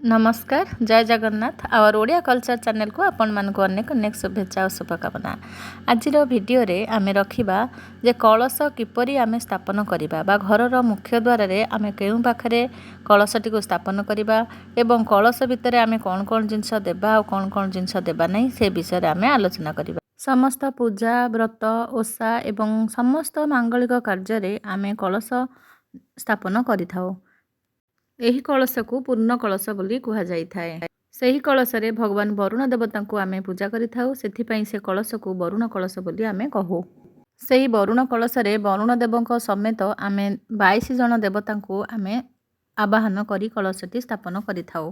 ନମସ୍କାର, ଜୟ Jagannath. Hour Odia culture ଚ୍ୟାନେଲକୁ ଆପଣମାନଙ୍କୁ ଅନେକ ଅନେକ ଶୁଭେଚ୍ଛା ଓ ଶୁଭକାମନା। ଆଜିର ଭିଡ଼ିଓରେ ଆମେ ରଖିବା ଯେ କଳସ କିପରି ଆମେ ସ୍ଥାପନ କରିବା ବା ଘରର ମୁଖ୍ୟ ଦ୍ୱାରରେ ଆମେ କେଉଁ ପାଖରେ କଳସଟିକୁ ସ୍ଥାପନ କରିବା ଏବଂ କଳସ ଭିତରେ ଆମେ କ'ଣ କ'ଣ ଜିନିଷ ଦେବା ଆଉ କ'ଣ କ'ଣ ଜିନିଷ ଦେବା ନାହିଁ, ସେ ବିଷୟରେ ଆମେ ଆଲୋଚନା କରିବା। ସମସ୍ତ ପୂଜା, ବ୍ରତ, ଓଷା ଏବଂ ସମସ୍ତ ମାଙ୍ଗଳିକ କାର୍ଯ୍ୟରେ ଆମେ କଳସ ସ୍ଥାପନ କରିଥାଉ। ଏହି କଳସକୁ ପୂର୍ଣ୍ଣ କଳସ ବୋଲି କୁହାଯାଇଥାଏ। ସେହି କଳସରେ ଭଗବାନ ବରୁଣ ଦେବତାଙ୍କୁ ଆମେ ପୂଜା କରିଥାଉ। ସେଥିପାଇଁ ସେ କଳସକୁ ବରୁଣ କଳସ ବୋଲି ଆମେ କହୁ। ସେହି ବରୁଣ କଳସରେ ବରୁଣ ଦେବଙ୍କ ସମେତ ଆମେ 22 ଜଣ ଦେବତାଙ୍କୁ ଆମେ ଆବାହନ କରି କଳସଟି ସ୍ଥାପନ କରିଥାଉ।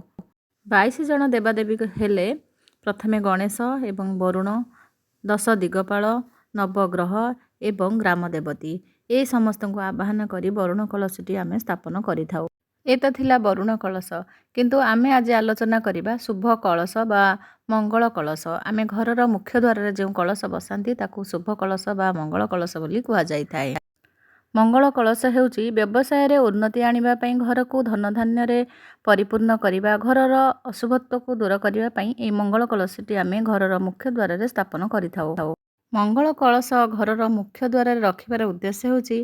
22 ଜଣ ଦେବାଦେବୀ ହେଲେ ପ୍ରଥମେ ଗଣେଶ ଏବଂ ବରୁଣ, ଦଶ ଦିଗପାଳ, ନବଗ୍ରହ ଏବଂ ଗ୍ରାମ ଦେବତୀ। ଏ ସମସ୍ତଙ୍କୁ ଆବାହନ କରି ବରୁଣ କଳସଟି ଆମେ ସ୍ଥାପନ କରିଥାଉ। ଏ ତ ଥିଲା ବରୁଣ କଳସ, କିନ୍ତୁ ଆମେ ଆଜି ଆଲୋଚନା କରିବା ଶୁଭ କଳସ ବା ମଙ୍ଗଳ କଳସ। ଆମେ ଘରର ମୁଖ୍ୟ ଦ୍ୱାରରେ ଯେଉଁ କଳସ ବସାନ୍ତି, ତାକୁ ଶୁଭ କଳସ ବା ମଙ୍ଗଳ କଳସ ବୋଲି କୁହାଯାଇଥାଏ। ମଙ୍ଗଳ କଳସ ହେଉଛି ବ୍ୟବସାୟରେ ଉନ୍ନତି ଆଣିବା ପାଇଁ, ଘରକୁ ଧନଧାନ୍ୟରେ ପରିପୂର୍ଣ୍ଣ କରିବା, ଘରର ଅଶୁଭତ୍ୱକୁ ଦୂର କରିବା ପାଇଁ ଏହି ମଙ୍ଗଳ କଳସଟି ଆମେ ଘରର ମୁଖ୍ୟ ଦ୍ୱାରରେ ସ୍ଥାପନ କରିଥାଉ। ମଙ୍ଗଳ କଳସ ଘରର ମୁଖ୍ୟ ଦ୍ୱାରରେ ରଖିବାର ଉଦ୍ଦେଶ୍ୟ ହେଉଛି,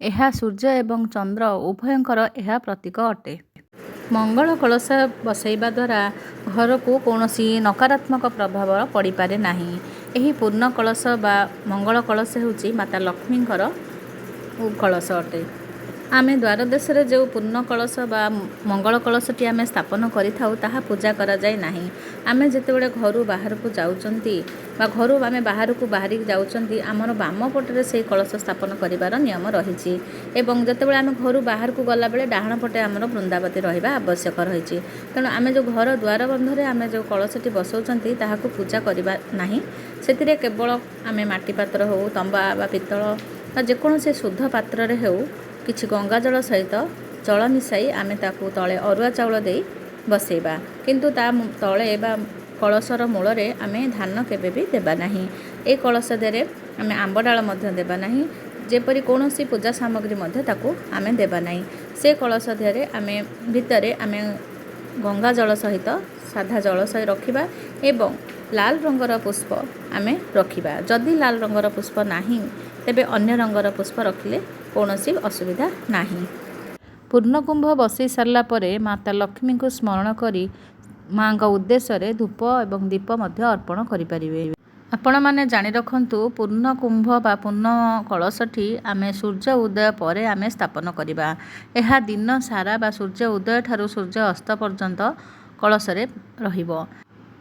ଏହା ସୂର୍ଯ୍ୟ ଏବଂ ଚନ୍ଦ୍ର ଉଭୟଙ୍କର ଏହା ପ୍ରତୀକ ଅଟେ। ମଙ୍ଗଳ କଳସ ବସାଇବା ଦ୍ୱାରା ଘରକୁ କୌଣସି ନକାରାତ୍ମକ ପ୍ରଭାବ ପଡ଼ିପାରେ ନାହିଁ। ଏହି ପୂର୍ଣ୍ଣ କଳସ ବା ମଙ୍ଗଳ କଳସ ହେଉଛି ମାତା ଲକ୍ଷ୍ମୀଙ୍କର କଳସ ଅଟେ। ଆମେ ଦ୍ୱାର ଦେଶରେ ଯେଉଁ ପୂର୍ଣ୍ଣ କଳସ ବା ମଙ୍ଗଳ କଳସଟି ଆମେ ସ୍ଥାପନ କରିଥାଉ, ତାହା ପୂଜା କରାଯାଏ ନାହିଁ। ଆମେ ଯେତେବେଳେ ଘରୁ ବାହାରକୁ ଯାଉଛନ୍ତି ବା ଘରୁ ଆମେ ବାହାରକୁ ବାହାରିକି ଯାଉଛନ୍ତି, ଆମର ବାମ ପଟରେ ସେଇ କଳସ ସ୍ଥାପନ କରିବାର ନିୟମ ରହିଛି ଏବଂ ଯେତେବେଳେ ଆମେ ଘରୁ ବାହାରକୁ ଗଲାବେଳେ ଡାହାଣ ପଟେ ଆମର ବୃନ୍ଦାବତୀ ରହିବା ଆବଶ୍ୟକ ରହିଛି। ତେଣୁ ଆମେ ଯେଉଁ ଘର ଦ୍ୱାର ବନ୍ଧରେ ଆମେ ଯେଉଁ କଳସଟି ବସାଉଛନ୍ତି, ତାହାକୁ ପୂଜା କରିବା ନାହିଁ। ସେଥିରେ କେବଳ ଆମେ ମାଟି ପାତ୍ର ହେଉ, ତମ୍ବା ବା ପିତ୍ତଳ ବା ଯେକୌଣସି ଶୁଦ୍ଧ ପାତ୍ରରେ ହେଉ, କିଛି ଗଙ୍ଗା ଜଳ ସହିତ ଜଳ ମିଶାଇ ଆମେ ତାକୁ ତଳେ ଅରୁଆ ଚାଉଳ ଦେଇ ବସେଇବା। କିନ୍ତୁ ତା ତଳେ ବା କଳସର ମୂଳରେ ଆମେ ଧାନ କେବେ ବି ଦେବା ନାହିଁ। ଏ କଳସ ଦେହରେ ଆମେ ଆମ୍ବ ଡାଳ ମଧ୍ୟ ଦେବା ନାହିଁ। ଯେପରି କୌଣସି ପୂଜା ସାମଗ୍ରୀ ମଧ୍ୟ ତାକୁ ଆମେ ଦେବା ନାହିଁ। ସେ କଳସ ଦେହରେ ଆମେ ଭିତରେ ଆମେ ଗଙ୍ଗା ଜଳ ସହିତ ସାଧା ଜଳ ସହ ରଖିବା ଏବଂ ଲାଲ ରଙ୍ଗର ପୁଷ୍ପ ଆମେ ରଖିବା। ଯଦି ଲାଲ ରଙ୍ଗର ପୁଷ୍ପ ନାହିଁ, ତେବେ ଅନ୍ୟ ରଙ୍ଗର ପୁଷ୍ପ ରଖିଲେ କୌଣସି ଅସୁବିଧା ନାହିଁ। ପୂର୍ଣ୍ଣକୁମ୍ଭ ବସେଇ ସାରିଲା ପରେ ମାତା ଲକ୍ଷ୍ମୀଙ୍କୁ ସ୍ମରଣ କରି ମାଙ୍କ ଉଦ୍ଦେଶ୍ୟରେ ଧୂପ ଏବଂ ଦୀପ ମଧ୍ୟ ଅର୍ପଣ କରିପାରିବେ। ଆପଣମାନେ ଜାଣି ରଖନ୍ତୁ, ପୂର୍ଣ୍ଣ କୁମ୍ଭ ବା ପୂର୍ଣ୍ଣ କଳସଟି ଆମେ ସୂର୍ଯ୍ୟ ଉଦୟ ପରେ ଆମେ ସ୍ଥାପନ କରିବା। ଏହା ଦିନ ସାରା ବା ସୂର୍ଯ୍ୟ ଉଦୟ ଠାରୁ ସୂର୍ଯ୍ୟ ଅସ୍ତ ପର୍ଯ୍ୟନ୍ତ କଳସରେ ରହିବ।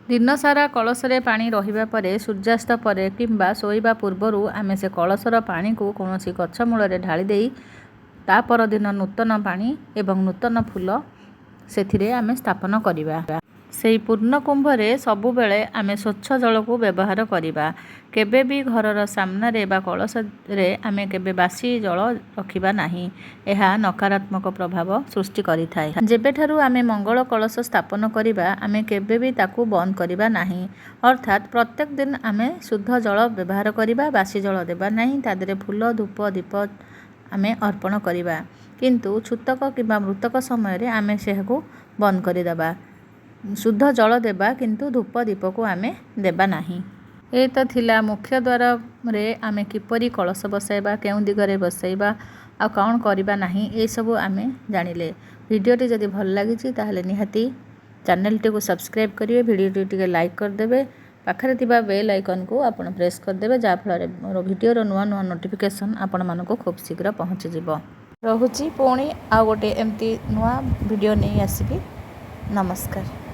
ଦିନସାରା କଳସରେ ପାଣି ରହିବା ପରେ ସୂର୍ଯ୍ୟାସ୍ତ ପରେ କିମ୍ବା ଶୋଇବା ପୂର୍ବରୁ ଆମେ ସେ କଳସର ପାଣିକୁ କୌଣସି ଗଛ ମୂଳରେ ଢାଳି ଦେଇ ତା ପରଦିନ ନୂତନ ପାଣି ଏବଂ ନୂତନ ଫୁଲ ସେଥିରେ ଆମେ ସ୍ଥାପନ କରିବା। ସେଇ ପୂର୍ଣ୍ଣ କୁମ୍ଭରେ ସବୁବେଳେ ଆମେ ସ୍ୱଚ୍ଛ ଜଳକୁ ବ୍ୟବହାର କରିବା। କେବେ ବି ଘରର ସାମ୍ନାରେ ବା କଳସରେ ଆମେ କେବେ ବାସି ଜଳ ରଖିବା ନାହିଁ। ଏହା ନକାରାତ୍ମକ ପ୍ରଭାବ ସୃଷ୍ଟି କରିଥାଏ। ଯେବେଠାରୁ ଆମେ ମଙ୍ଗଳ କଳସ ସ୍ଥାପନ କରିବା, ଆମେ କେବେ ବି ତାକୁ ବନ୍ଦ କରିବା ନାହିଁ। ଅର୍ଥାତ୍ ପ୍ରତ୍ୟେକ ଦିନ ଆମେ ଶୁଦ୍ଧ ଜଳ ବ୍ୟବହାର କରିବା, ବାସି ଜଳ ଦେବା ନାହିଁ। ତା ଦେହରେ ଫୁଲ, ଧୂପ, ଦୀପ ଆମେ ଅର୍ପଣ କରିବା। କିନ୍ତୁ ଛୁତକ କିମ୍ବା ମୃତକ ସମୟରେ ଆମେ ସେହାକୁ ବନ୍ଦ କରିଦେବା। ଶୁଦ୍ଧ ଜଳ ଦେବା, କିନ୍ତୁ ଧୂପ ଦୀପକୁ ଆମେ ଦେବା ନାହିଁ। ଏ ତ ଥିଲା ମୁଖ୍ୟ ଦ୍ୱାରରେ ଆମେ କିପରି କଳସ ବସାଇବା, କେଉଁ ଦିଗରେ ବସାଇବା ଆଉ କ'ଣ କରିବା ନାହିଁ, ଏସବୁ ଆମେ ଜାଣିଲେ। ଭିଡ଼ିଓଟି ଯଦି ଭଲ ଲାଗିଛି, ତାହେଲେ ନିହାତି ଚ୍ୟାନେଲଟିକୁ ସବସ୍କ୍ରାଇବ୍ କରିବେ, ଭିଡ଼ିଓଟି ଟିକେ ଲାଇକ୍ କରିଦେବେ, ପାଖରେ ଥିବା ବେଲ୍ ଆଇକନ୍କୁ ଆପଣ ପ୍ରେସ୍ କରିଦେବେ, ଯାହାଫଳରେ ମୋର ଭିଡ଼ିଓର ନୂଆ ନୂଆ ନୋଟିଫିକେସନ୍ ଆପଣମାନଙ୍କୁ ଖୁବ୍ ଶୀଘ୍ର ପହଞ୍ଚିଯିବ। ରହୁଛି, ପୁଣି ଆଉ ଗୋଟେ ଏମିତି ନୂଆ ଭିଡ଼ିଓ ନେଇ ଆସିବି। ନମସ୍କାର।